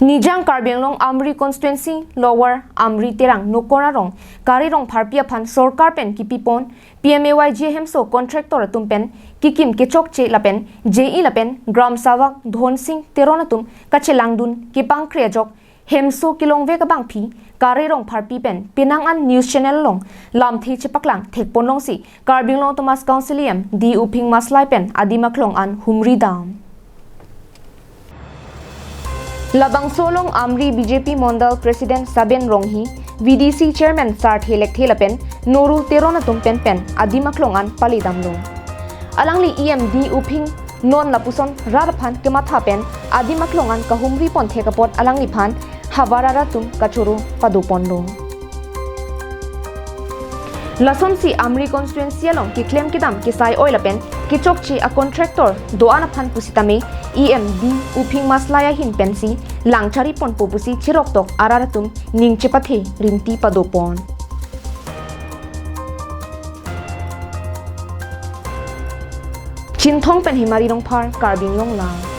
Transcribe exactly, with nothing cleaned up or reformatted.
Nijang Karbi Anglong Amri constituency Lower Amri Terang Nokor arong Kare Rongpharpi aphan sorkar pen kipipon P M A Y G hemso contractor atum pen kikim kechokche lapen J E lapen Gram Savak Dhonsing Teron atum kachelangdun kepangkre ajok hemso kelongvek abangpi Kare Rongpharpi pen penang an news channel along lamthe chepaklang thekponlongsi Karbi Anglong Autonomous Council E M D Uphing Maslai pen adim aklong an humri dam. Labangso along Amri B J P Mondal President Saben Ronghi, V D C Chairman Sarthe Lekthe lapen Norul Teron atum pen pen adim aklong an pali damlo. Alangli E M D Uphing non lapuson rat aphan kematha pen adim aklong an kahumri ponthek apot alangliphan havar arat atum kachoro padoponlo. Lasonsi Amri constituency along keklem kedam kesai oi lapen kechokche a contractor do-an aphan pusitame E M D Uphing Maslai ahin pensi lang chari ponpo pusi cheroktok arat atum ning chepathe rinti padopon. Chinthong pen Himari Rongphar, Karbi Anglong Live.